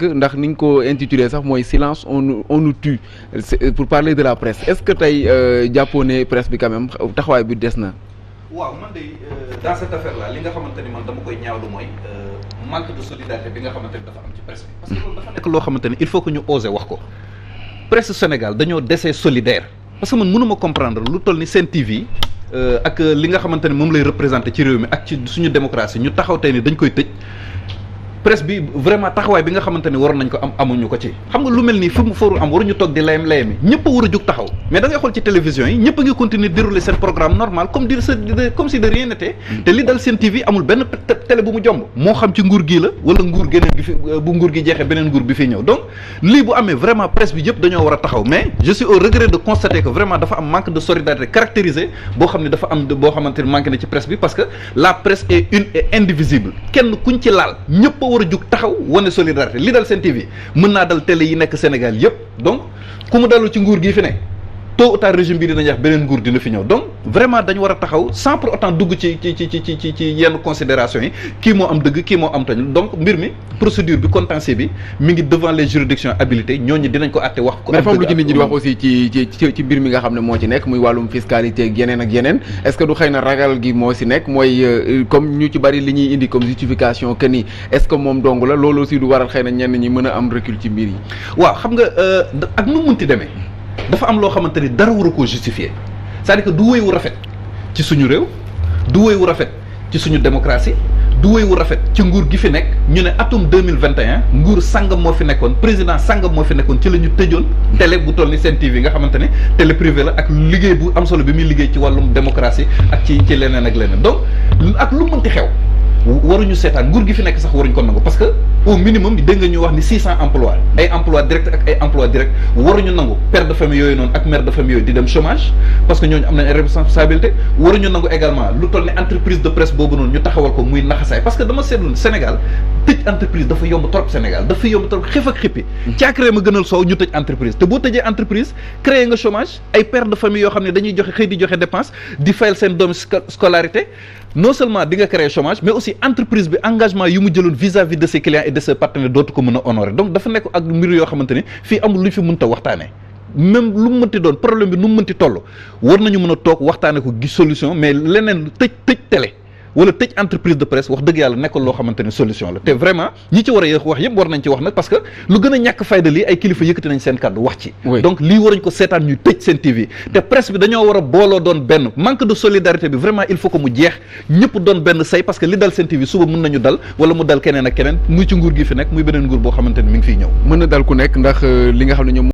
sànq ndax ni nga ko intitulé sax mooy silence on nous tue pour parler de la presse est-ce que tey jàppoo ne presse bi quand même taxawaay bi des na. waaw man de dans cette affaire là li nga xamante ni man dama koy ñaawlu mooy manque de solidarité bi nga xamante ni dafa am ci presse bi. parce que loolu dafa nekk loo xamante ni il faut que ñu oser wax ko presse Sénégal dañoo dese solidaire parce que man mënuma comprendre lu toll ni Sen TV ak li nga xamante ni moom lay représenté ci réew mi ak ci suñu démocratie ñu taxaw tey ni dañ koy tëj. presse bi vraiment taxawaay bi nga xamante ni waroon nañ ko am amuñu ko ci xam nga lu mel nii fu mu foru am waruñu toog di layam-layami ñëpp a war a jóg taxaw mais da ngay xool ci télévision yi ñëpp a ngi continuer dérouler seen programme normal comme si de rien n'était te li dal Sen TV amul benn télé bu mu jomb moo xam ci nguur gii la wala nguur geneen gi fi bu nguur gi jeexee beneen nguur bi fi ñëw donc lii bu amee vraiment presse bi yëpp dañoo war a taxaw mais je suis au regret de constater que vraiment dafa am manque de solidarité caractérisé boo xam ne dafa am boo xamante ni manqué na ci presse bi parce que la presse est une et indivisible kenn kuñ ci laal ñëpp war a jug taxaw wane solidarité li dal Sen TV mën naa dal télé yi nekk Sénégal yëpp donc ku mu dalul ci nguur gi fi ne tôt ou tard régime bi dina ñax beneen nguur dina fi ñëw donc vraiment dañu war a taxaw sans pour autant dugg ci yenn considération yi kii moo am dëgg kii moo am tañ donc mbir mi procédure bi contentieux bi mi ngi devant les juridictions habilitées ñooñu dinañ ko àtte wax ko. mais dafa am lu ci nit ñi di wax aussi ci mbir mi nga xam ne moo ci nekk muy wàllum fiscalité ak yeneen est-ce que du xëy na ragal gi moo si nekk mooy comme ñu ci bari li ñuy indi comme justification que ni est-ce que moom dong la loolu aussi du waral xëy na ñenn ñi mën a am recul ci mbir yi. waaw xam nga ak nu munti demee. dafa am loo xamante ni dara war a koo justifier c'est-à-dire que du wéy wu rafet ci suñu réew du wéy wu rafet ci suñu démocratie du wéy wu rafet ci nguur gi fi nekk ñu ne atum 2021 nguur sangam moo fi nekkoon président sangam moo fi nekkoon ci la ñu tëjoon télé bu toll ni Sen TV nga xamante ne télé privé la ak liggéey bu am solo bi muy liggéey ci wàllum démocratie ak ci leneen ak leneen donc ak lu mënti xew waruñu seetaan nguur gi fi nekk sax waruñu ko nangu parce que au minimum dégg nga ñu wax ni 600 emplois ay emplois direct ak ay emplois direct waruñu nangu père de famille yooyu noonu ak mère de famille yooyu di dem chômage parce que ñooñu am nañ ay responsabilité waruñu nangu également lu toll ne entreprise de presse boobu noonu ñu taxawal ko muy naxasaay parce que dama seetlu Sénégal tëj entreprise dafa yomb trop Sénégal dafa yomb trop xef ak xippi caakre ma gënal soow ñu tëj entreprise te boo tëjee entreprise créé nga chômage ay père de famille yoo xam ne dañuy joxe xëy di joxe dépense di fayal seen doom scolarité non seulement di nga créer chômage mais aussi entreprise bi engagement yu mu jëloon vis-à-vis de ses clients et de ses partenaires dootu ko mën a honorer donc dafa nekk ak mbir yoo xamante ni fii amul lu ñu fi mënta waxtaanee même lu mu mënti doon problème bi nu mu mënti toll war nañu mën a toog waxtaanee ko gis solution mais leneen tëj télé wala tëj entreprise de presse wax dëgg yàlla nekkul loo xamante ni solution la te vraiment ñi ci war a wax yëpp war nañ ci wax nag parce que lu gën a ñàkk fayda lii ay kilifa yëkkati nañ seen kàddu wax ci donc lii waruñ ko seetaan ñuy tëj Sen TV te presse bi dañoo war a booloo doon benn manque de solidarité bi vraiment il faut que mu jeex ñëpp doon benn say parce que li dal Sen TV suba mën nañu dal wala mu dal keneen ak keneen muy ci nguur gi fi nekk muy beneen nguur boo xamante ni mi ngi fiy ñëw mën na dal ku nekk ndax li nga xam ne ñoom